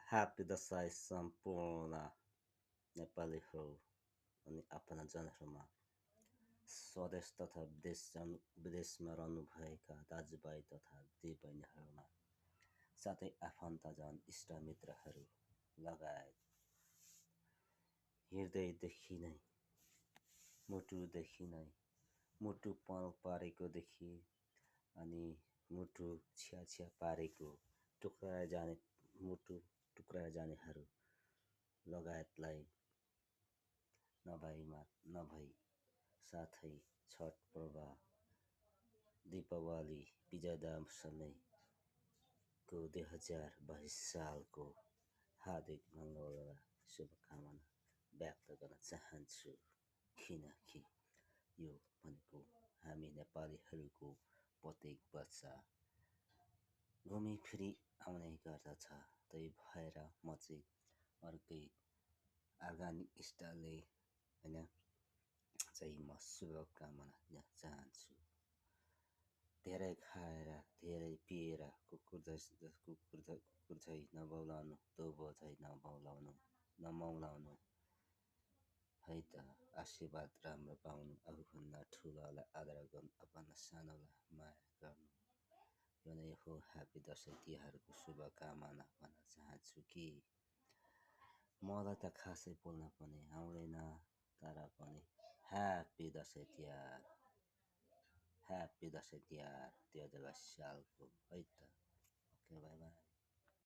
Happy Dashain सम्पूर्ण नेपालीहरू अनि आफन्तजनहरूमा स्वदेश तथा विदेशमा रहनुभएका दाजुभाइ तथा दिदीबहिनीहरूमा साथै आफन्तजन इष्टमित्रहरू लगायत हृदयदेखि नै मुटुदेखि नै मुटु पल पारेकोदेखि अनि मुटु छ्या पारेको टुक्राएर जाने मुटु टुक्राएर जानेहरू लगायतलाई नभई साथै छठ पर्व दीपावली विजयदशमीको 2022 सालको हार्दिक मङ्गल र शुभकामना व्यक्त गर्न चाहन्छु। किनकि यो भनेको हामी नेपालीहरूको प्रत्येक वर्ष घुमिफिरी आउने गर्दछ। त्यही भएर म चाहिँ अर्कै अर्ग्यानिक स्टाइलले होइन चाहिँ म शुभकामना दिन चाहन्छु। धेरै खाएर धेरै पिएर कुकुर झै नबौलाउनु दोबो झै नमौलाउनु है त आशीर्वाद राम्रो पाउनु आफूभन्दा ठुलालाई आदर गर्नु आफूभन्दा सानोलाई माया गर्नु यो नै हो ह्याप्पी दसैँ तिहारको शुभकामना भन्न चाहन्छु कि मलाई त खासै बोल्न पनि आउँदैन तर पनि ह्याप्पी दसैँ तिहार 2022 सालको है त ओके बाई बाई।